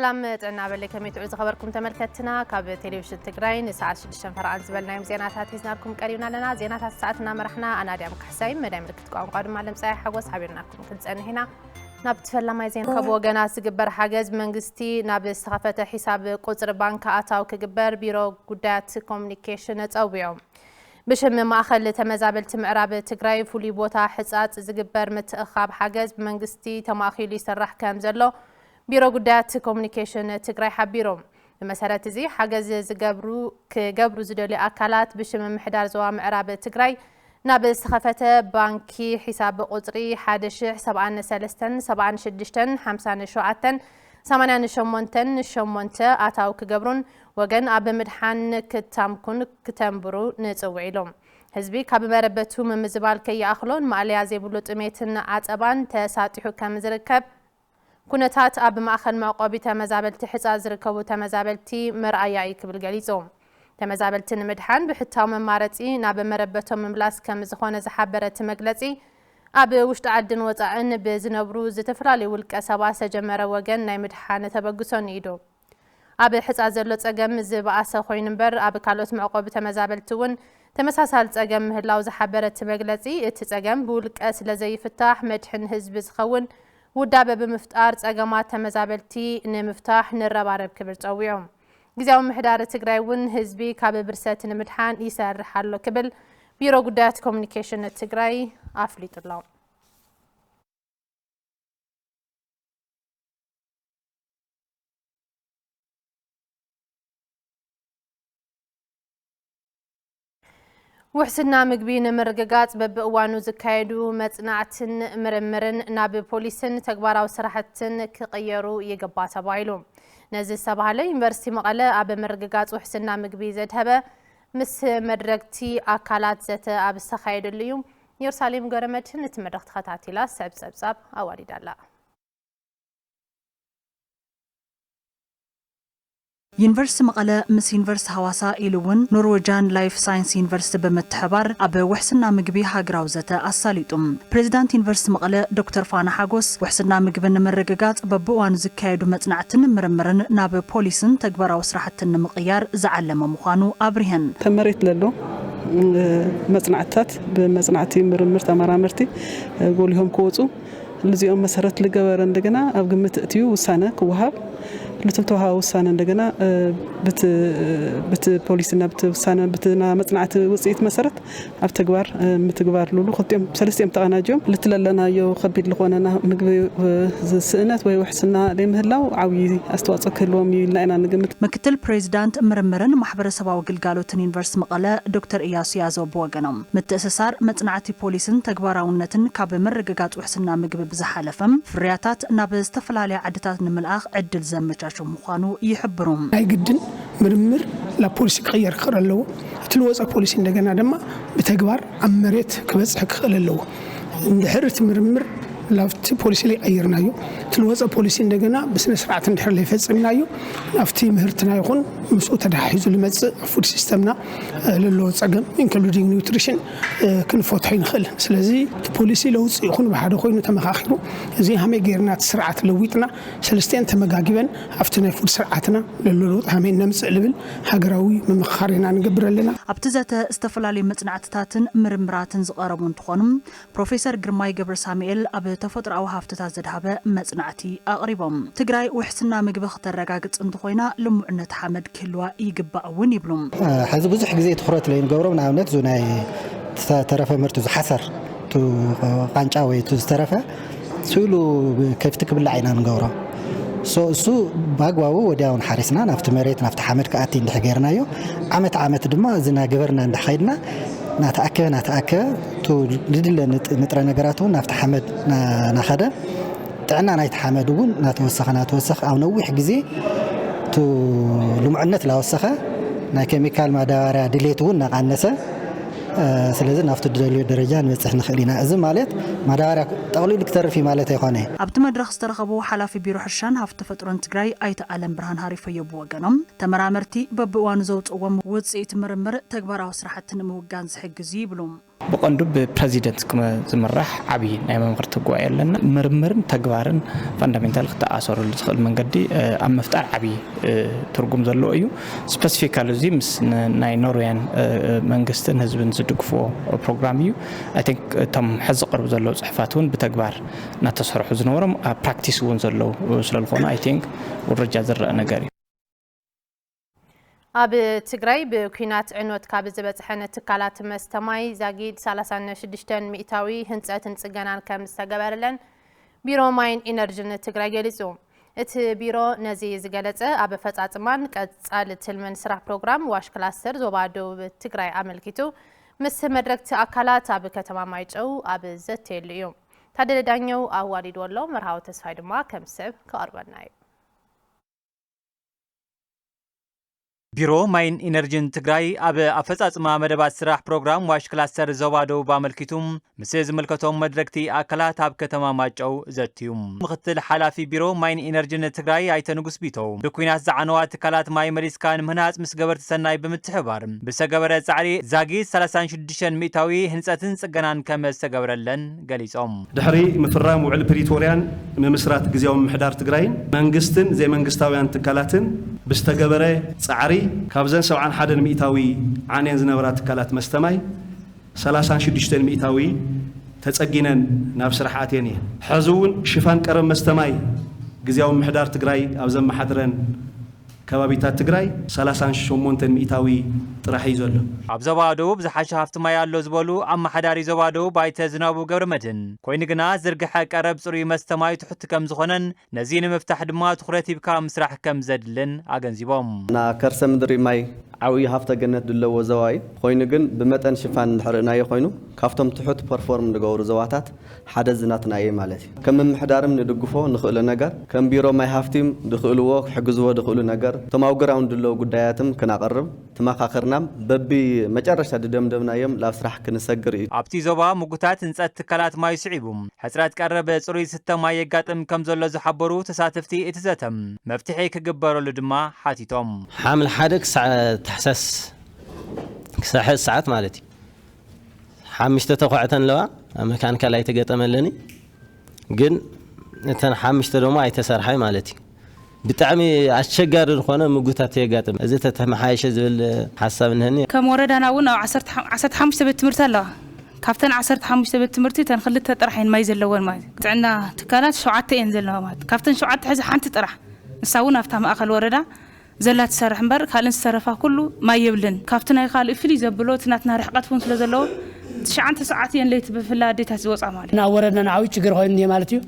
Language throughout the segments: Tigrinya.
ሰላም ጥዕና በለይ፣ ከመይ ትዑ ዝኸበርኩም ተመልከትና? ካብ ቴሌቪዥን ትግራይ ንሰዓት ሽዱሽተ ፈረቓን ዝበልናዮም ዜናታት ሒዝናልኩም ቀሪብና ኣለና። ዜናታት ሰዓትና መራሕና ኣናድያም ካሕሳይ፣ መዳይ ምልክት ቋንቋ ድማ ለምጻይ ሓጎስ ሓቢርናኩም ክንጸንሕ ኢና። ናብ ትፈላማይ ዜና። ካብ ወገናት ዝግበር ሓገዝ መንግስቲ ናብ ዝተኸፈተ ሒሳብ ቁጽሪ ባንክ ኣታው ክግበር ቢሮ ጉዳያት ኮሙኒኬሽን ጸዊዑ። ብሽም ማእኸል ተመዛበልቲ ምዕራብ ትግራይ ፍሉይ ቦታ ሕጻጽ ዝግበር ምትእኻብ ሓገዝ ብመንግስቲ ተማእኪሉ ይሰራሕ ከም ዘሎ ቢሮ ጉዳያት ኮሙኒኬሽን ትግራይ ሓቢሩ። ብመሰረት እዚ ሓገዝ ዝገብሩ ክገብሩ ዝደልዩ ኣካላት ብሽም ምምሕዳር ዞባ ምዕራብ ትግራይ ናብ ዝተኸፈተ ባንኪ ሒሳብ ቁጽሪ ሓደ ሽሕ ሰብዓን ሰለስተን ሰብዓን ሽዱሽተን ሓምሳን ሸውዓተን ሰማንያን ሸሞንተን ሸሞንተ ኣታው ክገብሩን ወገን ኣብ ምድሓን ክታምኩን ክተንብሩ ንጽውዕ ኢሉ። ህዝቢ ካብ መረበቱ ምምዝባል ከይኣኽሎን ማእለያ ዘይብሉ ጥሜትን ዓጸባን ተሳጢሑ ከም ዝርከብ ኩነታት ኣብ ማእኸል መዕቆቢ ተመዛበልቲ ሕጻ ዝርከቡ ተመዛበልቲ መርኣያ እዩ ክብል ገሊጹ። ተመዛበልቲ ንምድሓን ብሕታዊ መማረጺ ናብ መረበቶም ምምላስ ከም ዝኾነ ዝሓበረ እቲ መግለጺ፣ ኣብ ውሽጢ ዓድን ወጻእን ብዝነብሩ ዝተፈላለዩ ውልቀ ሰባት ዝተጀመረ ወገን ናይ ምድሓን ተበግሶ ንኢዱ። ኣብ ሕጻ ዘሎ ጸገም ዝበኣሰ ኮይኑ እምበር፣ ኣብ ካልኦት መዕቆቢ ተመዛበልቲ እውን ተመሳሳሊ ጸገም ምህላው ዝሓበረ እቲ መግለጺ፣ እቲ ጸገም ብውልቀ ስለ ዘይፍታሕ፣ መድሕን ህዝቢ ዝኸውን ውዳበ ብምፍጣር ጸገማት ተመዛበልቲ ንምፍታሕ ንረባረብ ክብል ጸዊዑ። ግዝያዊ ምምሕዳር ትግራይ እውን ህዝቢ ካብ ብርሰት ንምድሓን ይሰርሕ ኣሎ ክብል ቢሮ ጉዳያት ኮሙኒኬሽን ትግራይ ኣፍሊጡ ኣሎ። ውሕስና ምግቢ ንምርግጋጽ በብእዋኑ ዝካየዱ መጽናዕትን ምርምርን ናብ ፖሊስን ተግባራዊ ስራሕትን ክቕየሩ ይግባእ ተባሂሉ። ነዚ ዝተባህለ ዩኒቨርሲቲ መቐለ ኣብ ምርግጋጽ ውሕስና ምግቢ ዘድሀበ ምስ መድረግቲ ኣካላት ዘተ ኣብ ዝተኻየደሉ እዩ። ኢየሩሳሌም ገብረመድህን ነቲ መድረኽ ተኸታቲላ ዝስዕብ ጸብጻብ ኣዋዲዳ ኣላ። ዩኒቨርሲቲ መቐለ ምስ ዩኒቨርሲቲ ሃዋሳ ኢሉ እውን ኖርዌጃን ላይፍ ሳይንስ ዩኒቨርሲቲ ብምትሕባር ኣብ ውሕስና ምግቢ ሃገራዊ ዘተ ኣሳሊጡ። ፕሬዚዳንት ዩኒቨርሲቲ መቐለ ዶክተር ፋና ሓጎስ ውሕስና ምግቢ ንምርግጋፅ በብእዋኑ ዝካየዱ መፅናዕትን ምርምርን ናብ ፖሊስን ተግባራዊ ስራሕትን ንምቕያር ዝዓለመ ምዃኑ ኣብሪሀን። ተመሬት ለሎ መፅናዕትታት ብመፅናዕቲ ምርምር ተመራመርቲ ጎሊሆም ክወፁ ልዚኦም መሰረት ልገበረ እንደገና ኣብ ግምት እትዩ ውሳነ ክወሃብ ልትልተውሃ ውሳነ እንደገና ብቲ ፖሊሲና ብቲ ውሳነ ብትና መፅናዕቲ ውፅኢት መሰረት ኣብ ተግባር ምትግባር ሉሉ ክልቲኦም ሰለስቲኦም ተቐናጅዮም ልትለለናዮ ከቢድ ልኾነና ምግቢ ስእነት ወይ ውሕስና ዘይምህላው ዓብዪ ኣስተዋፅኦ ክህልዎም እዩ ኢልና ኢና ንግምት። ምክትል ፕሬዚዳንት ምርምርን ማሕበረሰባዊ ግልጋሎትን ዩኒቨርሲቲ መቐለ ዶክተር እያሱ ያዘው ብወገኖም ምትእስሳር መፅናዕቲ ፖሊስን ተግባራውነትን ካብ ምርግጋፅ ውሕስና ምግቢ ብዝሓለፈ ፍርያታት ናብ ዝተፈላለያ ዓድታት ንምልኣኽ ዕድል ዘመቻቹ ምዃኑ ይሕብሩ። ናይ ግድን ምርምር ናብ ፖሊሲ ክቕየር ክኽእል ኣለዎ። እቲ ልወፀ ፖሊሲ እንደገና ድማ ብተግባር ኣብ መሬት ክበፅሕ ክኽእል ኣለዎ። እንድሕር እቲ ምርምር ላብቲ ፖሊሲ ላይ ቀይርናዮ እቲ ልወፀ ፖሊሲ እንደገና ብስነ ስርዓት እንድሕር ላይ ፈፂምናዮ ናብቲ ምህርትና ይኹን ምስኡ ተደሓሒዙ ልመፅእ ፉድ ሲስተምና ለለዎ ፀገም including nutrition ክንፈትሖ ይንኽእል። ስለዚ እቲ ፖሊሲ ለውፂ ይኹን ብሓደ ኮይኑ ተመኻኺሩ እዚ ሃመይ ገይርና እቲ ስርዓት ለዊጥና ሰለስቲአን ተመጋጊበን ኣብቲ ናይ ፉድ ስርዓትና ለሎ ለውጢ ሃመይ ነምፅእ ልብል ሃገራዊ ምምኽኻር ኢና ንገብር ኣለና። ኣብቲ ዘተ ዝተፈላለዩ መፅናዕትታትን ምርምራትን ዝቐረቡ እንትኾኑ ፕሮፌሰር ግርማይ ገብረሳሙኤል ኣብ ተፈጥሮኣዊ ሃፍትታት ዘድሃበ መፅናዕቲ ኣቕሪቦም። ትግራይ ውሕስና ምግቢ ክተረጋግፅ እንተኾይና ልሙዕነት ሓመድ ክህልዋ ይግባእ እውን ይብሉ። ሕዚ ብዙሕ ግዜ ትኹረት ለይንገብሮም ንኣብነት ዙ ናይ ዝተረፈ ምርቱ ዝሓሰር ቃንጫ ወይ እቲ ዝተረፈ ስኢሉ ከፍቲ ክብላዕ ኢና ንገብሮ። እሱ ብኣግባቡ ወዲያውን ሓሪስና ናብቲ መሬት ናብቲ ሓመድ ክኣቲ እንድሕ ገይርናዮ ዓመት ዓመት ድማ እዚ እናገበርና እንድሕ ኸይድና ናተኣከበ ናተኣከበ ቱ ልድለ ንጥረ ነገራት እውን ናብቲ ሓመድ ናኸደ ጥዕና ናይቲ ሓመድ እውን ናተወሰኸ ናተወሰኸ ኣብ ነዊሕ ግዜ ቱ ልሙዕነት ላወሰኸ ናይ ኬሚካል ማዳበርያ ድሌት እውን እናቃነሰ ስለዚ ናብቲ ድደልዮ ደረጃ ንበፅሕ ንኽእል ኢና። እዚ ማለት ማዳበርያ ጠቕሊሉ ክተርፍ እዩ ማለት ኣይኮነ። ኣብቲ መድረኽ ዝተረኸቡ ሓላፊ ቢሮ ሕርሻን ሃፍቲ ተፈጥሮን ትግራይ ኣይተ ኣለም ብርሃን ሃሪፈዮ ብወገኖም ተመራመርቲ በብእዋኑ ዘውፅእዎም ውፅኢት ምርምር ተግባራዊ ስራሕቲ ንምውጋን ዝሕግዝ እዩ ይብሉ። ብቐንዱ ብፕረዚደንት ክመ-፣ ዝምራሕ ዓብዪ ናይ መምክርቲ ጉባኤ ኣለና። ምርምርን ተግባርን ፋንዳሜንታል ክተኣሰረሉ ዝኽእል መንገዲ፣ እ፣ ኣብ ምፍጣር ዓብዪ፣ እ፣ ትርጉም ዘለዎ እዩ። ስፐሲፊካሊ እዚ ምስ ን-፣ ናይ ኖርዌያን፣ እ፣ እ፣ መንግስትን ህዝብን ዝድግፍዎ ፕሮግራም እዩ። ኣይ ቲንክ እቶም ሕዚ ቅርብ ዘለዉ ጽሑፋት እውን ብተግባር እናተሰርሑ ዝነበሮም ኣብ ፕራክቲስ እውን ዘለዉ ስለ ዝኾኑ ኣይ ቲንክ ውርጃ ዝረአ ነገር እዩ። ኣብ ትግራይ ብኲናት ዕንወት ካብ ዝበፅሐን ትካላት መስተ ማይ ዛጊድ ሰላሳን ሽዱሽተን ሚእታዊ ህንፀትን ፅገናን ከም ዝተገበረለን ቢሮ ማይን ኢነርጂን ትግራይ ገሊፁ። እቲ ቢሮ ነዚ ዝገለፀ ኣብ ኣፈፃፅማን ቀፃል ትልምን ስራሕ ፕሮግራም ዋሽ ክላስተር ዞባ ደቡብ ትግራይ ኣመልኪቱ ምስ መድረግቲ ኣካላት ኣብ ከተማ ማይጨው ኣብ ዘተየሉ እዩ። ታደለ ዳኘው ኣዋዲድዎ ኣሎ፣ መርሃዊ ተስፋይ ድማ ከም ሰብ ክቐርበልና እዩ። ቢሮ ማይን ኢነርጂን ትግራይ ኣብ ኣፈፃፅማ መደባት ስራሕ ፕሮግራም ዋሽ ክላስተር ዞባ ደቡብ ኣመልኪቱ ምስ ዝምልከቶም መድረግቲ ኣካላት ኣብ ከተማ ማጨው ዘትዩ። ምክትል ሓላፊ ቢሮ ማይን ኢነርጂን ትግራይ ኣይተ ንጉስ ቢተው፣ ብኲናት ዝዓነዋ ትካላት ማይ መሊስካ ንምህናፅ ምስ ገበርቲ ሰናይ ብምትሕባር ብዝተገበረ ፃዕሪ ዛጊድ ሰላሳን ሽዱሽተን ሚእታዊ ህንፀትን ፅገናን ከም ዝተገበረለን ገሊፆም። ድሕሪ ምፍራም ውዕል ፕሪቶርያን ምምስራት ግዝያዊ ምምሕዳር ትግራይን መንግስትን ዘይመንግስታውያን ትካላትን ብዝተገበረ ፃዕሪ ካብዘን ሰብዓን ሓደን ሚእታዊ ዓንየን ዝነበራ ትካላት መስተ ማይ ሰላሳን ሽዱሽተን ሚእታዊ ተፀጊነን ናብ ስራሕ ኣትየን እየን። ሕዚ እውን ሽፋን ቀረብ መስተ ማይ ግዝያዊ ምምሕዳር ትግራይ ኣብ ዘመሓድረን ከባቢታት ትግራይ ሰላሳን ሸሞንተን ሚእታዊ ጥራሕ እዩ ዘሎ። ኣብ ዞባ ደቡብ ዝሓሸ ሃፍቲ ማይ ኣሎ ዝበሉ ኣመሓዳሪ ዞባ ደቡብ ኣይተ ዝናቡ ገብረመድህን፣ ኮይኑ ግና ዝርግሐ ቀረብ ፅሩይ መስተ ማይ ትሑት ከም ዝኾነን ነዚ ንምፍታሕ ድማ ትኹረት ሂብካ ምስራሕ ከም ዘድልን ኣገንዚቦም። ና ከርሰ ምድሪ ማይ ዓብዪ ሃፍተ ገነት ድለዎ ዞባ እዩ። ኮይኑ ግን ብመጠን ሽፋን እንድሕር ርኢናዮ ኮይኑ ካብቶም ትሑት ፐርፎርም ዝገብሩ ዞባታት ሓደ እዚ ናትና እዩ ማለት እዩ። ከም ምምሕዳርም ንድግፎ ንኽእሎ ነገር፣ ከም ቢሮ ማይ ሃፍቲም ድኽእልዎ ክሕግዝዎ ድኽእሉ ነገር፣ እቶም ኣብ ግራውንድ ድለዉ ጉዳያትም ክናቐርብ ተመኻኸርናም በቢ መጨረሽታ ድደምደምናዮም ላብ ስራሕ ክንሰግር እዩ። ኣብቲ ዞባ ምጉታት ህንፀት ትካላት ማይ ስዒቡ ሕፅረት ቀረብ ፅሩይ ዝስተ ማይ የጋጥም ከም ዘሎ ዝሓበሩ ተሳተፍቲ እቲ ዘተ መፍትሒ ክግበረሉ ድማ ሓቲቶም። ሓምለ ሓደ ክሳዕ ታሕሳስ ክሳዕ ሕዚ ሰዓት ማለት እዩ። ሓሙሽተ ተኳዕተን ኣለዋ፣ ኣብ መካኒካል ኣይተገጠመለኒ። ግን እተን ሓሙሽተ ደሞ ኣይተሰርሓይ ማለት እዩ። ብጣዕሚ ኣስቸጋሪ ዝኾነ ምጉታት የጋጥም። እዚ ተተመሓየሸ ዝብል ሓሳብ እነሀኒ። ከም ወረዳና እውን ኣብ ዓሰርተ ሓሙሽተ ቤት ትምህርቲ ኣለዋ። ካብተን ዓሰርተ ሓሙሽተ ቤት ትምህርቲ እተን ክልተ ጥራሕ እየን ማይ ዘለወን ማለት እዩ። ጥዕና ትካላት ሸውዓተ እየን ዘለዋ ማለት እዩ። ካብተን ሸውዓተ ሕዚ ሓንቲ ጥራሕ፣ ንሳ እውን ኣብታ ማእኸል ወረዳ ዘላ ትሰርሕ እምበር ካልእን ዝተረፋ ኩሉ ማይ የብልን። ካብቲ ናይ ካልእ ፍልይ ዘብሎ እቲ ናትና ርሕቀት እውን ስለ ዘለዎ ትሽዓንተ ሰዓት እየን ለይቲ ብፍላይ ኣዴታት ዝወፃ ማለት እዩ። ናብ ወረድና ንዓዊ ችግር ኮይኑ እኒሄ ማለት እዩ።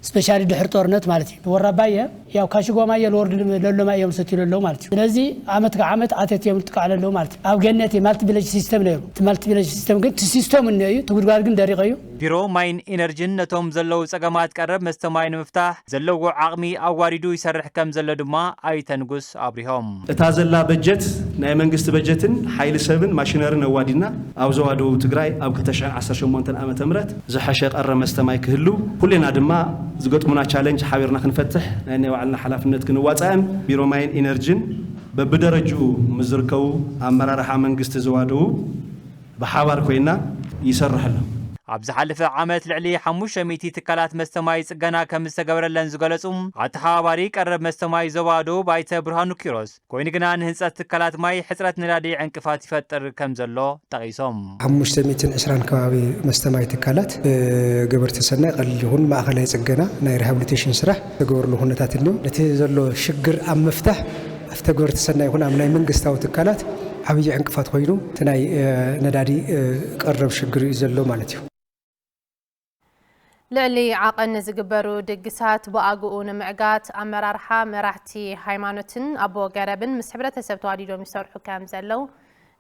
ስፔሻሊ ድሕሪ ጦርነት ማለት እዩ። ወራባየ ያው ካሽጎ ማየ ለወርድ ለሎ ማይ እዮም ሰትዩ ለሎ ማለት እዩ። ስለዚ ዓመት ከዓመት ኣተት እዮም ጥቃዕ ለሎ ማለት እዩ። ኣብ ገነት ማልቲ ቪሌጅ ሲስተም ነይሩ። እቲ ማልቲ ቪሌጅ ሲስተም ግን እቲ ሲስተም እነ እዩ። እቲ ጉድጓድ ግን ደሪቀ እዩ። ቢሮ ማይን ኢነርጂን ነቶም ዘለዉ ጸገማት ቀረብ መስተ ማይ ንምፍታሕ ዘለዎ ዓቕሚ ኣዋዲዱ ይሰርሕ ከም ዘሎ ድማ ኣይተ ንጉስ ኣብሪሆም። እታ ዘላ በጀት ናይ መንግስቲ በጀትን ሓይሊ ሰብን ማሽነርን ኣዋዲና ኣብ ዞባ ደቡብ ትግራይ ኣብ ክልተ ሽሕን ዓሰርተ ሸሞንተን ዓመተ ምህረት ዝሐሸ ቀረብ መስተ ማይ ክህሉ፣ ኩሌና ድማ ዝገጥሙና ቻለንጅ ሓቢርና ክንፈትሕ ናይ ናይ ባዕልና ሓላፍነት ክንዋጻእን ቢሮ ማይን ኢነርጂን በብደረጅኡ ምስ ዝርከቡ ኣመራርሓ መንግስቲ ዞባ ደቡብ ብሓባር ኮይና ይሰርሕ ኣሎ። ኣብ ዝሓለፈ ዓመት ልዕሊ ሓሙሽተ ሚእቲ ትካላት መስተ ማይ ጽገና ከም ዝተገበረለን ዝገለጹ ኣተሓባባሪ ቀረብ መስተ ማይ ዞባ ደቡብ ኣይተ ብርሃኑ ኪሮስ፣ ኮይኑ ግና ንህንጸት ትካላት ማይ ሕጽረት ነዳዲ ዕንቅፋት ይፈጥር ከም ዘሎ ጠቒሶም። ሓሙሽተ ሚእትን ዕስራን ከባቢ መስተ ማይ ትካላት ብገበርቲ ሰናይ ቀሊል ይኹን ማእኸላይ ጽገና ናይ ሪሃብሊቴሽን ስራሕ ዝተገበርሉ ኩነታት እንዮ። ነቲ ዘሎ ሽግር ኣብ ምፍታሕ ኣብቲ ገበርቲ ሰናይ ይኹን ኣብ ናይ መንግስታዊ ትካላት ዓብዪ ዕንቅፋት ኮይኑ እቲ ናይ፣ እ፣ ነዳዲ፣ እ፣ ቀረብ ሽግር እዩ ዘሎ ማለት እዩ። ልዕሊ ዓቐን ንዝግበሩ ድግሳት ብኣግኡ ንምዕጋት ኣመራርሓ፣ መራሕቲ ሃይማኖትን ኣቦ ገረብን ምስ ሕብረተሰብ ተዋዲዶም ይሰርሑ ከም ዘለዉ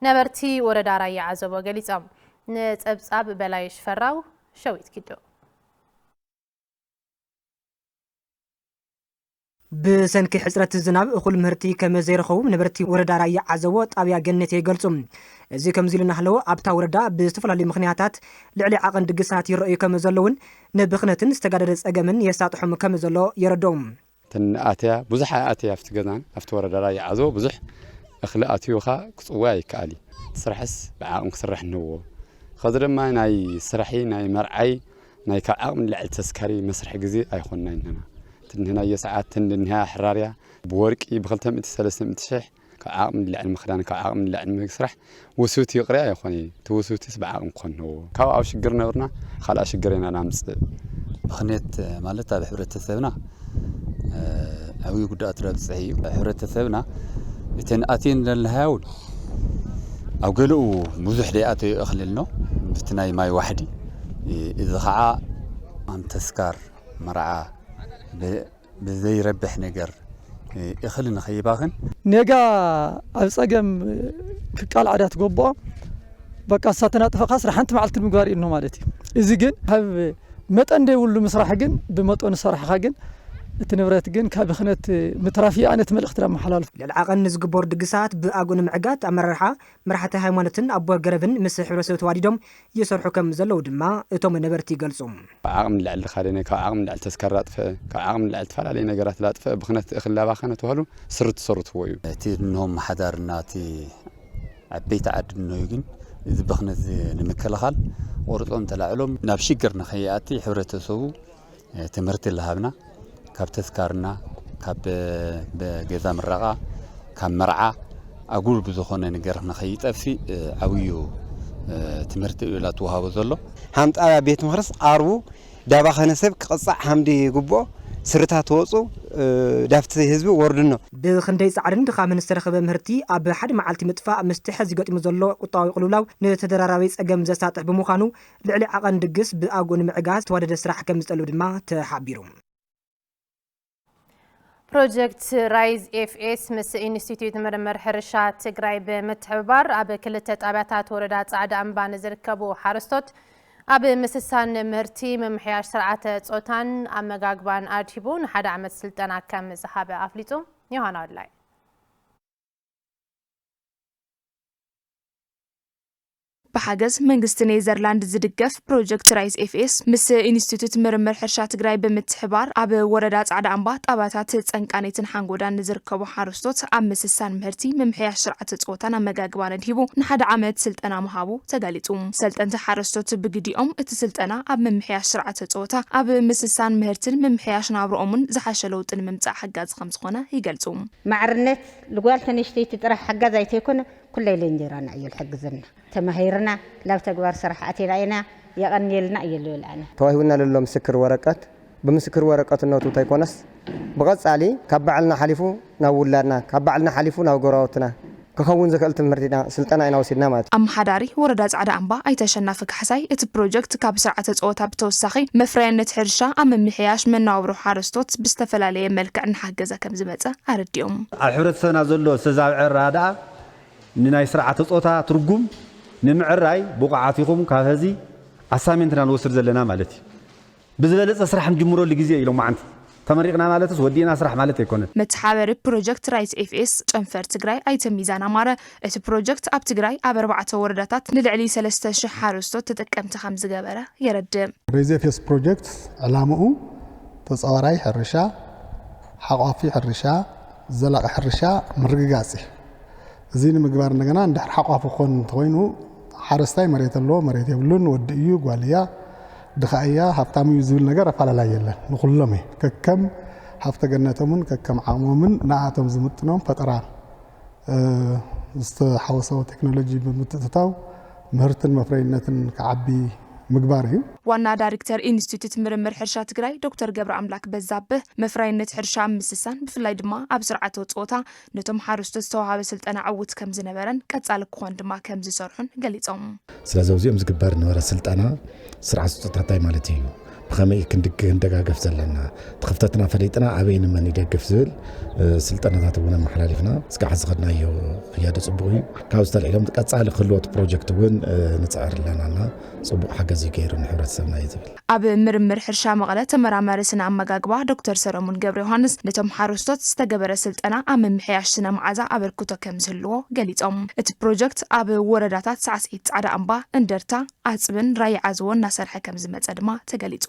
ነበርቲ ወረዳ ራያ ዓዘቦ ገሊጾም። ንጸብጻብ በላይ ሽፈራው፣ ሸዊት ኪዶ። ብሰንኪ ሕጽረት ዝናብ እኹል ምህርቲ ከም ዘይረኸቡ ነበርቲ ወረዳ ራያ ዓዘቦ ጣብያ ገነት ይገልጹ። እዚ ከምዚ ኢሉ እናሃለወ ኣብታ ወረዳ ብዝተፈላለዩ ምኽንያታት ልዕሊ ዓቐን ድግሳት ይረኣዩ ከም ዘለውን ንብኽነትን ዝተጋደደ ጸገምን የሳጥሖም ከም ዘሎ የረድኦም። እተን ኣትያ ብዙሕ ኣትያ ኣብቲ ገዛን ኣብቲ ወረዳ ራያ ዓዘቦ ብዙሕ እኽሊ ኣትዩኻ ክጽዋይ ኣይከኣል እዩ። እቲ ስራሕስ ብዓቕሚ ክስራሕ እነዎ። ከዚ ድማ ናይ ስራሒ ናይ መርዓይ ናይ ካብ ዓቕሚ ንላዕሊ ተስካሪ መስርሒ ግዜ ኣይኾንናይ ንህና። ትንህናዮ ሰዓት ትንድንያ ሕራርያ ብወርቂ ብ200 300 ሽሕ ካብ ዓቕሚ ንላዕሊ ምኽዳን ካብ ዓቕሚ ንላዕሊ ምስራሕ ውስብቲ ይቕርያ ኣይኾነ። እቲ ውስብቲስ ብዓቕሚ ክኾን ኣለዎ። ካብ ኣብ ሽግር ነበርና ካልኣ ሽግር ኢና ናምፅእ። ብኽኔት ማለት ኣብ ሕብረተሰብና ዓብዪ ጉድኣት ረብፅሕ እዩ። ሕብረተሰብና እተን ኣትየን ዘለሃያ እውን ኣብ ገለኡ ብዙሕ ደይኣተዩ እኽሊ ኣሎ። ብቲ ናይ ማይ ዋሕዲ እዚ ኸዓ ኣም ተስካር መርዓ ብዘይረብሕ ነገር እኽሊ ንኸይባኽን ኔጋ ኣብ ፀገም ክቃልዓ ድያ ትገብኦ። በቃ እሳ ተናጥፈኻስ ሓንቲ መዓልቲ ንምግባር ኢልኖ ማለት እዩ። እዚ ግን ካብ መጠን ደይብሉ ምስራሕ ግን ብመጠኑ ሰራሕኻ ግን እቲ ንብረት ግን ካብ ብኽነት ምትራፍ እዩ ኣነ እቲ መልእኽቲ ዳ መሓላልፍ። ልዕሊ ዓቐን ንዝግበሩ ድግሳት ብኣግኡ ንምዕጋት ኣመራርሓ፣ መራሕቲ ሃይማኖትን ኣቦ ገረብን ምስ ሕብረተሰብ ተዋዲዶም ይሰርሑ ከም ዘለዉ ድማ እቶም ነበርቲ ይገልጹ። ካብ ዓቕሚ ንላዕሊ ድኻደነ፣ ካብ ዓቕሚ ንላዕሊ ተስካር ላጥፍአ፣ ካብ ዓቕሚ ንላዕሊ ዝተፈላለዩ ነገራት ላጥፍአ ብኽነት እቲ እኽሊ ላባኸነ ተባህሉ ስርት ዝሰርትዎ እዩ። እቲ እኖ ኣመሓዳርና እቲ ዓበይቲ ዓዲ እኖ እዩ ግን እዚ ብኽነት እዚ ንምክልኻል ቆርጾም ተላዕሎም ናብ ሽግር ንኸይኣቲ ሕብረተሰቡ ትምህርቲ ልሃብና ካብ ተስካርና ካብ ገዛ ምረቓ ካብ መርዓ ኣጉል ብዝኾነ ነገር ንኸይጠፍእ ዓብዩ ትምህርቲ እዩ ላተዋሃቦ ዘሎ። ሃምጣ ቤት ምኽርስ ዓርቡ ዳባኸነ ሰብ ክቕጻዕ ሃምዲ ይግብኦ ስርታ ተወጹ ዳፍቲ ህዝቢ ወርድኖ። ብኽንደይ ጻዕርን ድኻምን ዝተረኸበ ምህርቲ ኣብ ሓደ መዓልቲ ምጥፋእ ምስቲ ሕዚ ገጢሙ ዘሎ ቁጠባዊ ቅልውላው ንተደራራቢ ጸገም ዘሳጥሕ ብምዃኑ ልዕሊ ዓቐን ድግስ ብኣግኡ ንምዕጋት ዝተዋደደ ስራሕ ከም ዝጠልብ ድማ ተሓቢሩ። ፕሮጀክት ራይዝ ኤፍኤስ ምስ ኢንስቲትዩት ምርምር ሕርሻ ትግራይ ብምትሕብባር ኣብ ክልተ ጣብያታት ወረዳ ጻዕዳ እምባ ንዝርከቡ ሓረስቶት ኣብ ምስሳን ምህርቲ፣ ምምሕያሽ ስርዓተ ጾታን ኣመጋግባን ኣድሂቡ ንሓደ ዓመት ስልጠና ከም ዝሃበ ኣፍሊጡ። ዮሃና ወላይ። ብሓገዝ መንግስቲ ኔዘርላንድ ዝድገፍ ፕሮጀክት ራይዝ ኤፍኤስ ምስ ኢንስቲትዩት ምርምር ሕርሻ ትግራይ ብምትሕባር ኣብ ወረዳ ጻዕዳ ኣምባ ጣባታት ጸንቃኔትን ሓንጎዳን ንዝርከቡ ሓረስቶት ኣብ ምስሳን ምህርቲ፣ ምምሕያሽ ስርዓተ ጾታን ኣመጋግባን ኣድሂቡ ንሓደ ዓመት ስልጠና ምሃቡ ተገሊጹ። ሰልጠንቲ ሓረስቶት ብግዲኦም እቲ ስልጠና ኣብ ምምሕያሽ ስርዓተ ጾታ፣ ኣብ ምስሳን ምህርትን ምምሕያሽ ናብርኦምን ዝሓሸ ለውጢ ንምምጻእ ሓጋዚ ከምዝኾነ ይገልጹ። ማዕርነት ልጓል ተንእሽተይቲ ጥራሕ ሓጋዛይ ተይኮነ ኩለይ ለእንጀራና እዩ ልሕግዘና። ተማሂርና ላብ ተግባር ስራሕ ኣቲና ኢና። የቐንየልና እየ ልብል ኣነ። ተዋሂቡና ለሎ ምስክር ወረቀት ብምስክር ወረቀትነቱ ተይኮነስ ብቐጻሊ ካብ ባዕልና ሓሊፉ ናብ ውላድና ካብ ባዕልና ሓሊፉ ናብ ጎረባብትና ክኸውን ዝኽእል ትምህርቲና ስልጠና ኢና ወሲድና ማለት እዩ። ኣመሓዳሪ ወረዳ ጻዕዳ ኣምባ ኣይተ ኣሸናፊ ካሕሳይ እቲ ፕሮጀክት ካብ ስርዓተ ጸወታ ብተወሳኺ መፍረያይነት ሕርሻ ኣብ ምምሕያሽ መነባብሮ ሓረስቶት ብዝተፈላለየ መልክዕ እናሓገዘ ከምዝመጸ ኣረዲኦም። ኣብ ሕብረተሰብና ዘሎ ዝተዛብዐ ኣረዳድኣ ንናይ ስርዓተ ጾታ ትርጉም ንምዕራይ ብቑዓት ኢኹም ካብ ሀዚ ኣሳይመንት ኢና ንወስድ ዘለና ማለት እዩ። ብዝበለፀ ስራሕ ንጅምረሉ ግዜ ኢሎም መዓንቲ ተመሪቕና ማለትስ ወዲእና ስራሕ ማለት ኣይኮነን። መተሓበሪ ፕሮጀክት ራይት ኤፍኤስ ጨንፈር ትግራይ ኣይተ ሚዛን ኣማረ እቲ ፕሮጀክት ኣብ ትግራይ ኣብ ኣርባዕተ ወረዳታት ንልዕሊ ሰለስተ ሽሕ ሓረስቶት ተጠቀምቲ ከምዝገበረ የረድእ። ራይት ኤፍኤስ ፕሮጀክት ዕላምኡ ተፃዋራይ ሕርሻ፣ ሓቋፊ ሕርሻ፣ ዘላቒ ሕርሻ ምርግጋፅ እዩ። እዚ ንምግባር እንደገና እንድሕር ሓቋፊ ክኾን እንተኾይኑ ሓረስታይ መሬት ኣለዎ፣ መሬት የብሉን፣ ወዲ እዩ፣ ጓል እያ፣ ድኻ እያ፣ ሃብታም እዩ ዝብል ነገር ኣፈላላይ የለን። ንኹሎም እዩ። ከከም ሃፍተ ገነቶምን ከከም ዓቕሞምን ንኣቶም ዝምጥኖም ፈጠራ ዝተሓወሰዎ ቴክኖሎጂ ብምትእትታው ምህርትን መፍረይነትን ክዓቢ ምግባር እዩ። ዋና ዳይሬክተር ኢንስቲትዩት ምርምር ሕርሻ ትግራይ ዶክተር ገብረኣምላክ በዛብህ መፍረያይነት ሕርሻ ኣብ ምስሳን ብፍላይ ድማ ኣብ ስርዓተ ፆታ ነቶም ሓረስቶት ዝተዋሃበ ስልጠና ዕዉት ከምዝነበረን ቀፃሊ ክኾን ድማ ከምዝሰርሑን ገሊፆም። ስለዚ ኣብዚኦም ዝግበር ዝነበረ ስልጠና ስርዓተ ፆታ እንታይ ማለት እዩ፣ ብኸመይ ክንድግ ክንደጋገፍ ዘለና፣ እቲ ክፍተትና ፈሊጥና ኣበይ ንመን ይደግፍ ዝብል ስልጠናታት እውን ኣመሓላሊፍና እስካዕ ዝኸድናዮ ክያዶ ፅቡቕ እዩ። ካብዚ ተልዒሎም ቀፃሊ ክህልዎ እቲ ፕሮጀክት እውን ንፅዕር ኣለና እና ፅቡቕ ሓገዝ እዩ ገይሩ ንሕብረተሰብና እዩ ዝብል። ኣብ ምርምር ሕርሻ መቐለ ተመራማሪ ስነ ኣመጋግባ ዶክተር ሰለሙን ገብረዮሃንስ ነቶም ሓረስቶት ዝተገበረ ስልጠና ኣብ ምምሕያሽ ስነ መዓዛ ኣበርክቶ ከምዝህልዎ ገሊፆም። እቲ ፕሮጀክት ኣብ ወረዳታት ሳዕስዒት፣ ፃዕዳ ኣምባ፣ እንደርታ፣ ኣፅብን ራያ ዓዘቦን እናሰርሐ ከምዝመፀ ድማ ተገሊፁ።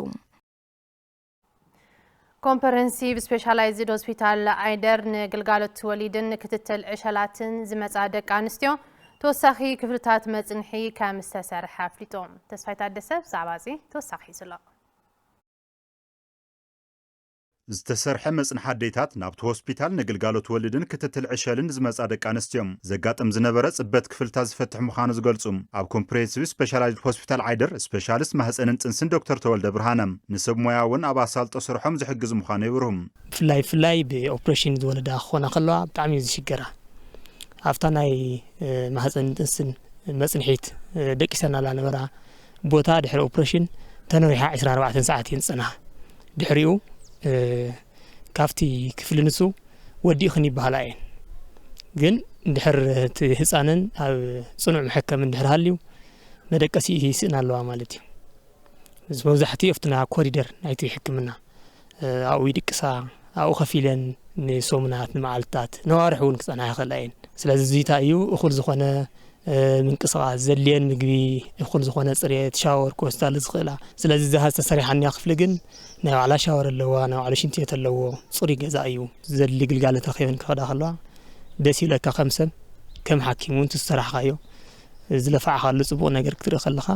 ኮምፕረሄንሲቭ ስፔሻላይዝድ ሆስፒታል ዓይደር ንግልጋሎት ወሊድን ክትትል ዕሸላትን ዝመጻ ደቂ ኣንስትዮ ተወሳኺ ክፍልታት መጽንሒ ከም ዝተሰርሐ ኣፍሊጦም። ተስፋይ ታደሰ ብዛዕባ እዚ ተወሳኺ ሒዙ ኣሎ። ዝተሰርሐ መጽንሒ ኣዴታት ናብቲ ሆስፒታል ንግልጋሎት ወሊድን ክትትል ዕሸልን ዝመጻ ደቂ ኣንስትዮ ዘጋጥም ዝነበረ ጽበት ክፍልታት ዝፈትሕ ምዃኑ ዝገልጹ ኣብ ኮምፕሬሄንሲቭ ስፔሻላይዝድ ሆስፒታል ዓይደር ስፔሻሊስት ማህጸንን ጥንስን ዶክተር ተወልደ ብርሃነ ንሰብ ሞያ እውን ኣብ ኣሳልጦ ስርሖም ዝሕግዝ ምዃኑ የብርሁ። ብፍላይ ብፍላይ ብኦፕሬሽን ዝወለዳ ክኾና ከለዋ ብጣዕሚ እዩ ዝሽገራ። ኣብታ ናይ ማህፀን ጥንስን መፅንሒት ደቂሰናላ ነበራ ቦታ ድሕሪ ኦፕሬሽን ተነዊሓ ዕስራን ኣርባዕተን ሰዓት እየን ዝፀንሓ። ድሕሪኡ ካብቲ ክፍሊ ንሱ ወዲእኽን ይበሃላ እየን። ግን ድሕር እቲ ህፃንን ኣብ ፅኑዕ መሐከምን ድሕር ሃልዩ መደቀሲ ይስእን ኣለዋ ማለት እዩ። እዚ መብዛሕትኡ ኣብቲ ና ኮሪደር ናይቲ ሕክምና ኣብኡ ይድቅሳ። ኣብኡ ከፊለን ንሰሙናት ንመዓልትታት ነዋርሕ እውን ክፀንሓ ይኽእላ እየን። ስለዚ እዚታ እዩ እኹል ዝኾነ ምንቅስቃስ ዘድልየን ምግቢ እኹል ዝኾነ ፅሬት ሻወር ክወስዳሉ ዝኽእላ። ስለዚ እዛ ዝተሰሪሓ እኒኣ ክፍሊ ግን ናይ ባዕላ ሻወር ኣለዋ፣ ናይ ባዕሉ ሽንቲ ቤት ኣለዎ፣ ፅሩይ ገዛ እዩ። ዘድሊ ግልጋሎት ረኺበን ክኸዳ ከለዋ ደስ ይብለካ፣ ከም ሰብ ከም ሓኪም እውን ትዝተራሕኻዮ ዝለፋዕኻሉ ጽቡቕ ነገር ክትርኢ ከለኻ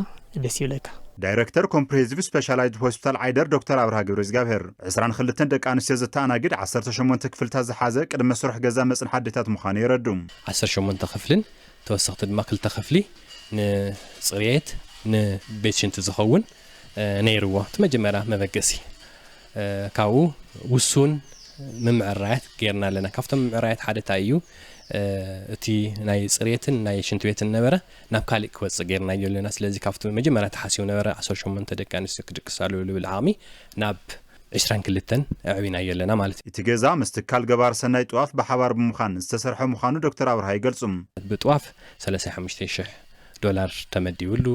ደስ ይብለካ። ዳይረክተር ኮምፕሬሄንሲቭ ስፔሻላይዝድ ሆስፒታል ዓይደር ዶክተር ኣብርሃ ገብረ እግዚኣብሔር ዕስራን ክልተን ደቂ ኣንስትዮ ዘተኣናግድ ዓሰርተ ሸሞንተ ክፍልታት ዝሓዘ ቅድመ ስሩሕ ገዛ መጽንሒ ኣዴታት ምዃኑ የረዱ። ዓሰርተ ሸሞንተ ክፍልን ተወሰኽቲ ድማ ክልተ ክፍሊ ንጽሬት ንቤት ሽንቲ ዝኸውን ነይርዎ። እቲ መጀመርያ መበገሲ ካብኡ ውሱን ምምዕራያት ጌርና ኣለና። ካብቶም ምምዕራያት ሓደ እንታይ እዩ? እቲ ናይ ጽሬትን ናይ ሽንቲ ቤትን ነበረ ናብ ካሊእ ክወጽእ ጌርናዮ ኣለና። ስለዚ ካብቲ መጀመርያ ተሓሲቡ ነበረ ዓሰርተ ሸሞንተ ደቂ ኣንስትዮ ክድቅሳሉ ልብል ዓቕሚ ናብ ዕስራን ክልተን ኣዕቢናዮ ኣለና ማለት እዩ። እቲ ገዛ ምስ ትካል ገባር ሰናይ ጥዋፍ ብሓባር ብምዃን ዝተሰርሐ ምዃኑ ዶክተር ኣብርሃ ይገልጹ። ብጥዋፍ ሰላሳ ሓሙሽተ ሽሕ ዶላር ተመዲብሉ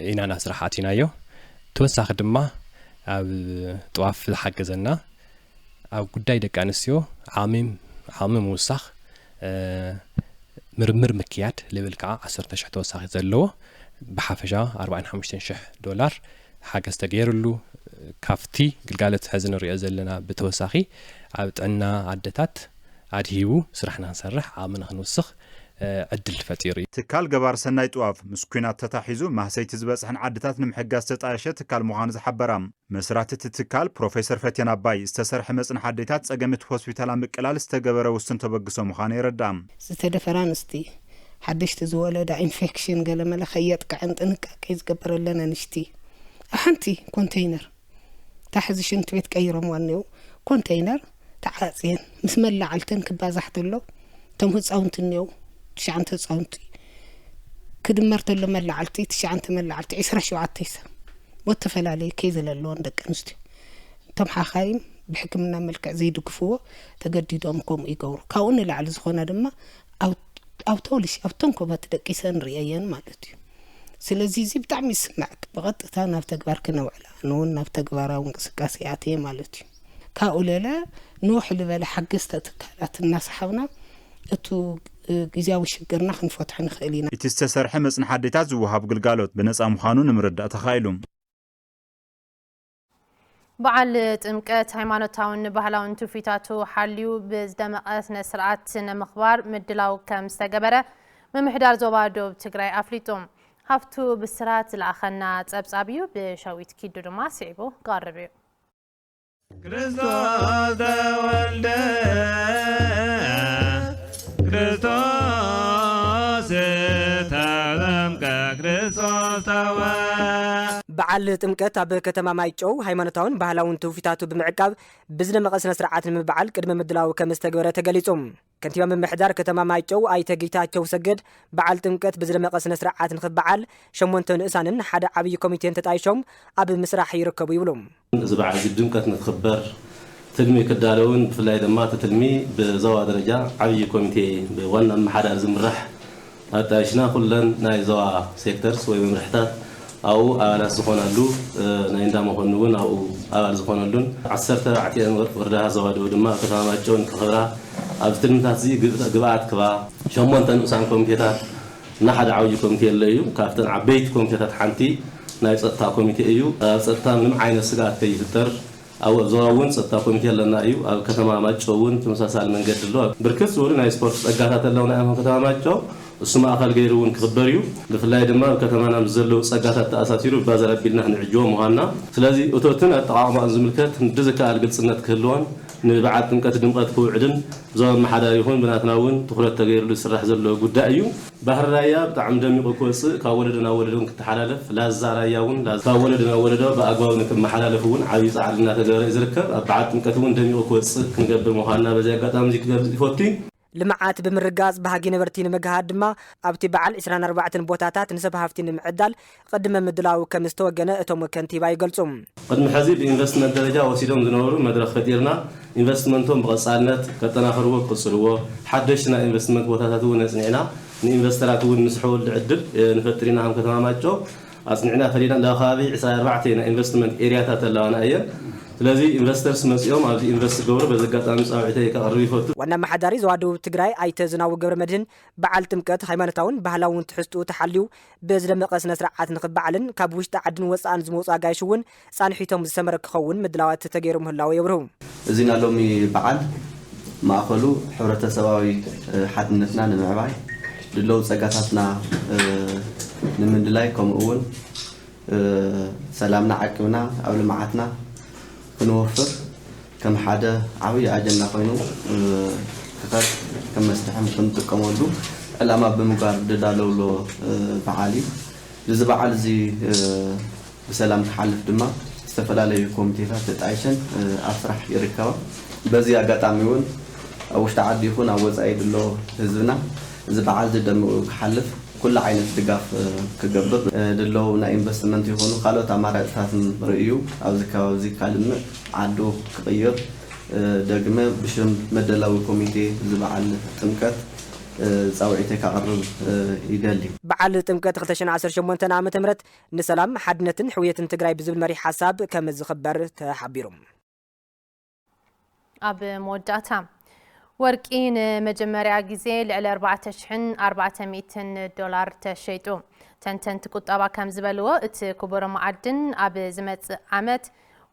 ኢና ናብ ስራሕ ኣቲናዮ። ተወሳኺ ድማ ኣብ ጥዋፍ ዝሓገዘና ኣብ ጉዳይ ደቂ ኣንስትዮ ዓቕሚ ዓቕሚ ምውሳኽ ምርምር ምክያድ ልብል ከዓ ዓሰርተ ሽሕ ተወሳኺ ዘለዎ ብሓፈሻ ኣርባዓን ሓሙሽተን ሽሕ ዶላር ሓገዝ ተገይርሉ። ካብቲ ግልጋሎት ሕዚ ንሪኦ ዘለና ብተወሳኺ ኣብ ጥዕና ኣደታት ኣድሂቡ ስራሕና ክንሰርሕ ዓቕምና ክንውስኽ ዕድል ፈጢሩ እዩ። ትካል ገባር ሰናይ ጥዋፍ ምስ ኲናት ተታሒዙ ማህሰይቲ ዝበፅሐን ዓድታት ንምሕጋዝ ዝተጣየሸ ትካል ምዃኑ ዝሓበራ መስራቲ እቲ ትካል ፕሮፌሰር ፈቴን ኣባይ ዝተሰርሐ መፅንሒ ኣዴታት ፀገም እቲ ሆስፒታል ኣብ ምቅላል ዝተገበረ ውሱን ተበግሶ ምዃኑ የረድኣ። ዝተደፈራ ኣንስቲ፣ ሓደሽቲ ዝወለዳ፣ ኢንፌክሽን ገለመለ ከየጥቅዐን ጥንቃቄ ዝገበረለን ኣንሽቲ ኣብ ሓንቲ ኮንተይነር ታሕዚ ሽንቲ ቤት ቀይሮምዋ እኒው ኮንተይነር ተዓፅየን ምስ መላዓልተን ክባዛሕ ተሎ እቶም ህፃውንቲ እኒው ትሽዓንተ ህፃውንቲ ክድመር ተሎ መላዓልቲ ትሽዓንተ መላዓልቲ ዕስራ ሸውዓተ ሰብ ሞት ተፈላለየ ከይ ዘለለዎን ደቂ ኣንስትዮ እቶም ሓኻይም ብሕክምና መልክዕ ዘይድግፍዎ ተገዲዶም ከምኡ ይገብሩ። ካብኡ ንላዕሊ ዝኾና ድማ ኣብ ተውልሽ ኣብ ተንኮባ ተደቂሰን ርእየየን ማለት እዩ። ስለዚ እዚ ብጣዕሚ ይስምዐክ። ብቐጥታ ናብ ተግባር ክነውዕላ ንውን ናብ ተግባራዊ እንቅስቃሴ ኣትየ ማለት እዩ። ካብኡ ለለ ንውሕ ዝበለ ሓገዝቲ ትካላት እናሰሓብና እቱ ግዜያዊ ሽግርና ክንፈትሖ ንኽእል ኢና። እቲ ዝተሰርሐ መጽንሒ ኣዴታት ዝወሃብ ግልጋሎት ብነጻ ምዃኑ ንምርዳእ ተኻኢሉ። በዓል ጥምቀት ሃይማኖታውን ባህላውን ትውፊታቱ ሓልዩ ብዝደመቐ ስነ ስርዓት ንምኽባር ምድላው ከም ዝተገበረ ምምሕዳር ዞባ ደቡብ ትግራይ ኣፍሊጡ። ሃፍቱ ብስራት ዝለኣኸና ጸብጻብ እዩ፣ ብሸዊት ኪዱ ድማ ስዒቡ ክቐርብ እዩ። ክርስቶስ ተወልደ፣ ክርስቶስ ተጠምቀ፣ ክርስቶስ ተወ- በዓል ጥምቀት ኣብ ከተማ ማይጨው ሃይማኖታውን ባህላውን ትውፊታቱ ብምዕቃብ ብዝደመቐ ስነ ስርዓት ንምብዓል ቅድመ ምድላው ከም ዝተገበረ ተገሊጹ። ከንቲባ ምምሕዳር ከተማ ማይጨው ኣይተ ጌታቸው ሰገድ በዓል ጥምቀት ብዝደመቐ ስነ ስርዓት ንኽበዓል ሸሞንተ ንእሳንን ሓደ ዓብዪ ኮሚቴን ተጣይሾም ኣብ ምስራሕ ይርከቡ ይብሉ። እዚ በዓል እዚ ብድምቀት ንክኽበር ትልሚ ክዳለውን ብፍላይ ድማ እቲ ትልሚ ብዞባ ደረጃ ዓብዪ ኮሚቴ ብዋና ኣመሓዳሪ ዝምራሕ ኣጣይሽና ኩለን ናይ ዞባ ሴክተርስ ወይ መምርሕታት ኣብኡ ኣባላት ዝኾናሉ ናይ እንዳ መኾኒ እውን ኣብኡ ኣባል ዝኾነሉን ዓሰርተ ኣርባዕቲኤን ወረዳታት ዞባ ደቡብ ድማ ኣብ ከተማ ማይጨው ንክኽብራ ኣብዚ ትልምታት እዚ ግብኣት ክባ ሸሞንተ ንኡሳን ኮሚቴታት እና ሓደ ዓብዪ ኮሚቴ ኣሎ እዩ። ካብተን ዓበይቲ ኮሚቴታት ሓንቲ ናይ ፀጥታ ኮሚቴ እዩ። ኣብ ፀጥታ ምንም ዓይነት ስግኣት ከይፍጠር ኣብ ዞባ እውን ፀጥታ ኮሚቴ ኣለና እዩ። ኣብ ከተማ ማይጨው እውን ተመሳሳሊ መንገዲ ኣሎ። ብርክት ዝበሉ ናይ ስፖርት ፀጋታት ኣለውና እዮም። ከተማ ማይጨው እሱ ማእኸል ገይሩ እውን ክኽበር እዩ። ብፍላይ ድማ ኣብ ከተማና ምስ ዘለዉ ጸጋታት ተኣሳሲሩ ብባዛር ኣቢልና ክንዕጅቦ ምዃንና። ስለዚ እቶትን ኣጠቓቕማኡን ዝምልከት ንዝከኣል ግልጽነት ክህልዎን ንበዓል ጥምቀት ድምቐት ክውዕልን ብዞባ ኣመሓዳሪ ይኹን ብናትና እውን ትኹረት ተገይርሉ ዝስራሕ ዘሎ ጉዳይ እዩ። ባህሪ ራያ ብጣዕሚ ደሚቑ ክወፅእ፣ ካብ ወለዶ ናብ ወለዶ እውን ክተሓላለፍ፣ ላዛ ራያ እውን ላዛ ካብ ወለዶ ናብ ወለዶ ብኣግባቡ ንክመሓላለፍ እውን ዓብዪ ፃዕሪ እናተገበረ እዩ ዝርከብ። ኣብ በዓል ጥምቀት እውን ደሚቑ ክወፅእ ክንገብር ምዃንና በዚ ኣጋጣሚ እዚ ክገልፅ ይፈቱ። ልምዓት ብምርጋፅ ባህጊ ነበርቲ ንምግሃድ ድማ ኣብቲ በዓል ዕስራን ኣርባዕተን ቦታታት ንሰብ ሃፍቲ ንምዕዳል ቅድመ ምድላው ከም ዝተወገነ እቶም ከንቲባ ይገልፁ። ቅድሚ ሕዚ ብኢንቨስትመንት ደረጃ ወሲዶም ዝነበሩ መድረኽ ፈጢርና፣ ኢንቨስትመንቶም ብቐፃልነት ከጠናኽርዎ ክቕፅልዎ፣ ሓደሽቲ ናይ ኢንቨስትመንት ቦታታት እውን ኣፅኒዕና ንኢንቨስተራት እውን ንስሕበሉ ዕድል፣ እ፣ ንፈጥር ኢና። ከም ከተማ ማይጨው ኣፅኒዕና ፈሊና እንዳ ከባቢ ዕስራን ኣርባዕተን ናይ ኢንቨስትመንት ኤሪያታት ኣለዋና እየን። ስለዚ ኢንቨስተርስ መፂኦም ኣብዚ ኢንቨስት ክገብሩ በዚ ኣጋጣሚ ፃውዒተይ ከቕርብ ይፈቱ። ዋና ኣመሓዳሪ ዞባ ደቡብ ትግራይ ኣይተ ዝናቡ ገብረ መድህን በዓል ጥምቀት ሃይማኖታውን ባህላውን ትሕዝትኡ ተሓልዩ ብዝደመቐ ስነ ስርዓት ንኽበዓልን ካብ ውሽጢ ዓድን ወፃእን ዝመፁ ኣጋይሽ እውን ፃንሒቶም ዝሰመረ ክኸውን ምድላዋት ተገይሩ ምህላው የብርሁ። እዚና ሎሚ በዓል ማእኸሉ ሕብረተሰባዊ፣ እ፣ ሓድነትና ንምዕባይ፣ ድለው ጸጋታትና፣ እ፣ ንምንድላይ፣ ከምኡ እውን፣ እ፣ ሰላምና ዓቂብና ኣብ ልምዓትና ክንወፍር ከም ሓደ ዓብዪ ኣጀንዳ ኮይኑ፣ እ፣ ክኸድ ከም መስርሒ ክንጥቀመሉ ዕላማ ብምግባር ዝዳለውሎ፣ እ፣ በዓል እዩ። እዚ በዓል እዚ፣ እ፣ ብሰላም ክሓልፍ ድማ ዝተፈላለዩ ኮሚቴታት ተጣይሸን፣ እ፣ ኣብ ስራሕ ይርከባ። በዚ ኣጋጣሚ እውን ኣብ ውሽጢ ዓዲ ይኹን ኣብ ወፃኢ ዘሎ ህዝብና እዚ በዓል ዝደምቑ ክሓልፍ ኩሉ ዓይነት ድጋፍ፣ እ፣ ክገብር፣ እ፣ ድለው ናይ ኢንቨስትመንት ይኹኑ ካልኦት ኣማራፅታትን ርእዩ ኣብዚ ከባቢ እዚ ካልምዕ ዓዱ ክቕይር፣ እ፣ ደግመ ብሽም መደላዊ ኮሚቴ እዚ በዓል ጥምቀት፣ እ፣ ፃውዒተይ ካቕርብ፣ እ፣ ይደሊ። በዓል ጥምቀት ክልተ ሽሕን ዓሰርተ ሸሞንተን ዓመተ ምህረት ንሰላም፣ ሓድነትን ሕውየትን ትግራይ ብዝብል መሪሕ ሓሳብ ከም ዝኽበር ተሓቢሩ። ኣብ መወዳእታ፣ ወርቂ ንመጀመርያ ግዜ ልዕሊ ኣርባዕተ ሽሕን ኣርባዕተ ሚእትን ዶላር ተሸይጡ። ተንተንቲ ቁጠባ ከም ዝበልዎ፣ እቲ ክቡር መዓድን ኣብ ዝመጽእ ዓመት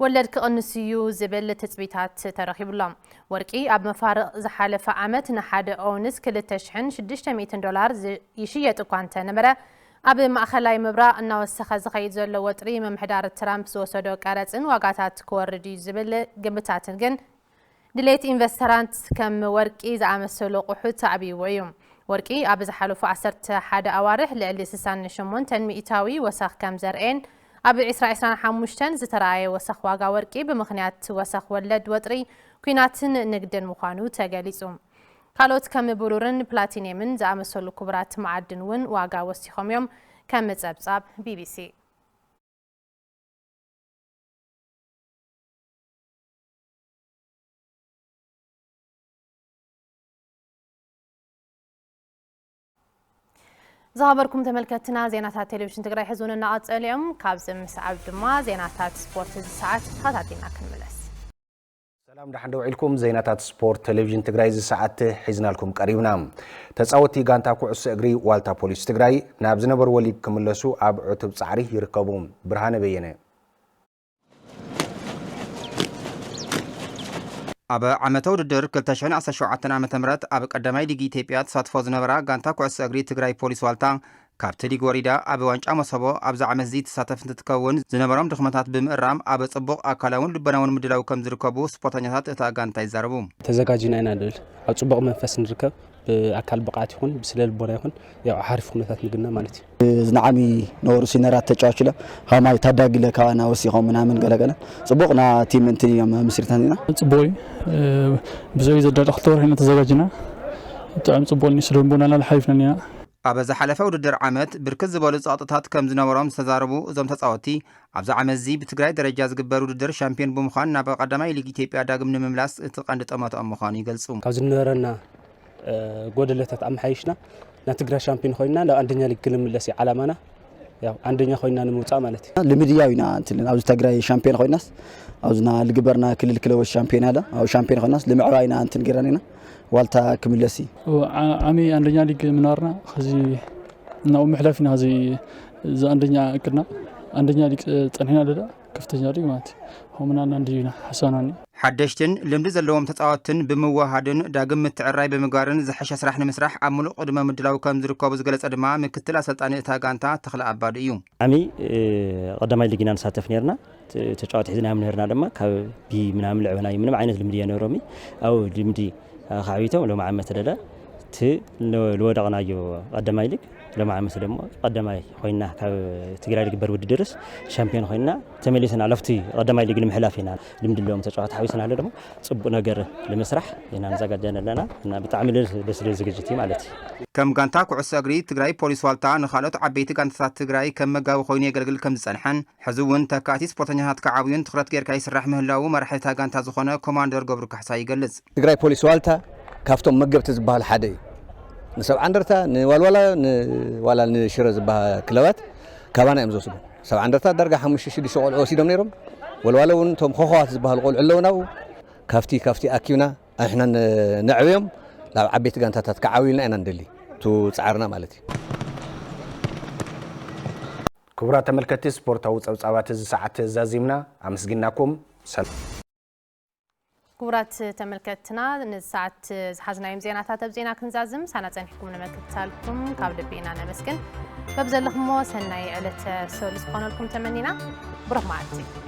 ወለድ ክቕንስ እዩ ዝብል ትጽቢታት ተረኺቡሎም። ወርቂ ኣብ መፋርቕ ዝሓለፈ ዓመት ንሓደ ኦውንስ ክልተ ሽሕን ሽዱሽተ ሚእትን ዶላር ዝ-፣ ይሽየጥ እኳ እንተነበረ፣ ኣብ ማእኸላይ ምብራቕ እናወሰኸ ዝኸይድ ዘሎ ወጥሪ፣ ምምሕዳር ትራምፕ ዝወሰዶ ቀረጽን ዋጋታት ክወርድ እዩ ዝብል ግምታትን ግን ድሌት ኢንቨስተራት ከም ወርቂ ዝኣመሰሉ ኣቑሑት ኣዕብይዎ እዩ። ወርቂ ኣብ ዝሓለፉ ዓሰርተ ሓደ ኣዋርሕ ልዕሊ ስሳን ሸሞንተን ሚእታዊ ወሰኽ ከም ዘርኤን ኣብ ዕስራ ዕስራን ሓሙሽተን ዝተረኣየ ወሰኽ ዋጋ ወርቂ ብምኽንያት ወሰኽ ወለድ ወጥሪ፣ ኲናትን ንግድን ምዃኑ ተገሊጹ። ካልኦት ከም ብሩርን ፕላቲንየምን ዝኣመሰሉ ክቡራት መዓድን እውን ዋጋ ወሲኾም እዮም። ከም ጸብጻብ ቢቢሲ። ዝኸበርኩም ተመልከትና፣ ዜናታት ቴሌቪዥን ትግራይ ሕዚ እውን እናቐጸሉ እዮም። ካብዚ ምስዓብ ድማ ዜናታት ስፖርት እዚ ሰዓት ተኸታቲልና ክንምለስ። ሰላም፣ ደሓን ዶ ውዒልኩም? ዜናታት ስፖርት ቴሌቪዥን ትግራይ እዚ ሰዓት ሒዝናልኩም ቀሪብና። ተጻወትቲ ጋንታ ኩዕሶ እግሪ ዋልታ ፖሊስ ትግራይ ናብ ዝነበርዎ ሊግ ክምለሱ ኣብ ዕቱብ ጻዕሪ ይርከቡ። ብርሃነ በየነ። ኣብ ዓመታዊ ውድድር ክልተ ሽሕን ዓሰርተ ሸውዓተን ዓመተ ምህረት ኣብ ቀዳማይ ሊግ ኢትዮጵያ ተሳትፎ ዝነበራ ጋንታ ኩዕሶ እግሪ ትግራይ ፖሊስ ዋልታ ካብቲ ሊግ ወሪዳ ኣብ ዋንጫ መሰቦ ኣብዚ ዓመት እዚ ትሳተፍ እንትትከውን፣ ዝነበሮም ድኽመታት ብምእራም ኣብ ጽቡቕ ኣካላውን ልቦናውን ምድላው ከም ዝርከቡ ስፖርተኛታት እታ ጋንታ ይዛረቡ። ተዘጋጅና ኢና ንብል። ኣብ ጽቡቕ መንፈስ ንርከብ። ብኣካል ብቕዓት ይኹን ብስነ ልቦና ይኹን ያው ሓሪፍ ኩነታት ምግና ማለት እዩ። ዝነዓሚ ነበሩ ሲነራት ተጫዋች ኢለ ሃማይ ታዳጊ ኢለ ካባና ወሲኾም ምናምን ገለገለ ጽቡቕ ና ቲም እንትን እዮም ምስሪታን ኢና። ጽቡቕ እዩ። እ፣ ብዙሕ እዩ ዘዳለ ክልተ ወርሒ ኢና ተዘጋጅና። ጥዑም ጽቡቕ እዩ። ስነ ልቦናና ሓሪፍና ኢና። ኣብ ዝሓለፈ ውድድር ዓመት ብርክት ዝበሉ ጸቕጥታት ከም ዝነበሮም ዝተዛረቡ እዞም ተጻወትቲ፣ ኣብዚ ዓመት እዚ ብትግራይ ደረጃ ዝግበር ውድድር ሻምፒዮን ብምዃን ናብ ቀዳማይ ሊግ ኢትዮጵያ ዳግም ንምምላስ እቲ ቀንዲ ጠመትኦም ምዃኑ ይገልጹ። ካብ ዝነበረና፣ እ፣ ጎደለታት ኣመሓይሽና ናብ ትግራይ ሻምፒዮን ኮይንና ናብ ኣንደኛ ሊግ ክንምለስ እዩ ዓላማና። ያው ኣንደኛ ኮይንና ንምውጻእ ማለት እዩ። ልምድያው ኢና እንትን ኣብዚ ትግራይ ሻምፒዮን ኮይናስ ኣብዝና ልግበርና ክልል ክለቦች ሻምፒዮን ኣለ። ኣብ ሻምፒዮን ኮይናስ ልምዕባይና እንትን ገይረና ኢና ዋልታ ክምለስ እዩ። ኦ፣ ዓ-፣ ዓሚ ኣንደኛ ሊግ ምናርና ኸዚ እናኡ ምሕላፍ ኢና። ኸዚ እዚ ኣንደኛ እቅድና ኣንደኛ ሊግ ጸኒሕና ኣለና። ከፍተኛ ሊግ ማለት እዩ። ከምኡ ኢና እንድዩ ኢና ሓሳብና። ሓደሽትን ልምዲ ዘለዎም ተጻወትትን ብምውህሃድን ዳግም ምትዕርራይ ብምግባርን ዝሐሸ ስራሕ ንምስራሕ ኣብ ምሉእ ቅድመ ምድላው ከም ዝርከቡ ዝገለጸ ድማ ምክትል ኣሰልጣኒ እታ ጋንታ ተኽለ ኣባዱ እዩ። ዓሚ ቀዳማይ ሊግ ኢና ንሳተፍ ነርና። ተጫዋት ሒዝናዮም ነርና ድማ ካብ ቢ ምናምን ልዕበናዩ ምንም ዓይነት ልምዲ የነበሮም። ኣብ ልምዲ ካዕቢቶም ሎም ዓመት ደለ እቲ ልወደቕናዮ ቀዳማይ ሊግ ሎም ዓመት ደሞ ቀዳማይ ኮይና ካብ ትግራይ ልግበር ውድድርስ ሻምፒዮን ኮይና ተመሊስና ለፍቲ ቀዳማይ ሊግ ንምሕላፍ ኢና። ልምዲ ኣለዎም ተጫዋት ሓዊስና ኣሎ ደሞ ጽቡቅ ነገር ንምስራሕ ኢና ንዘጋጀን ኣለና እና ብጣዕሚ ደስ ደስ ዝብል ዝግጅት እዩ ማለት እዩ። ከም ጋንታ ኩዕሶ እግሪ ትግራይ ፖሊስ ዋልታ ንኻልኦት ዓበይቲ ጋንታታት ትግራይ ከም መጋቢ ኮይኑ የገልግል ከም ዝጸንሐን ሕዚ እውን ተካእቲ ስፖርተኛታት ክዓብዩን ትኹረት ጌርካ ይስራሕ ምህላዉ መራሒ እታ ጋንታ ዝኾነ ኮማንደር ገብሩ ካሕሳ ይገልጽ። ትግራይ ፖሊስ ዋልታ ካብቶም መገብቲ ዝበሃል ሓደ እዩ። ንሰብዓ እንደርታ ንዋልዋላ ዋላ ንሽረ ዝበሃል ክለባት ካባና እዮም ዝወስዱ። ሰብዓ እንደርታ ዳርጋ ሓሙሽተ ሽዱሽተ ቆልዑ ወሲዶም ነይሮም። ወልዋለ እውን እቶም ኮኸዋት ዝበሃሉ ቆልዑ ኣለውና። ካብቲ ካብቲ ኣኪብና ኣሕና ነዕብዮም ናብ ዓበይቲ ጋንታታት ክዓብዩልና ኢና ንደሊ። ቱ ፃዕርና ማለት እዩ። ክቡራት ተመልከትቲ፣ ስፖርታዊ ጸብጻባት እዚ ሰዓት ዛዚምና። ኣመስጊናኩም። ሰላም። ክቡራት ተመልከትትና፣ ንዚ ሰዓት ዝሓዝናዮም ዜናታት ኣብ ዜና ክንዛዝም ሳና ጸኒሕኩም ንምክትታልኩም ካብ ልቢ ኢና ነመስግን። በብዘለኹሞ ሰናይ ዕለተ ሰሉስ ክኾነልኩም ተመኒና። ብሩኽ መዓልቲ።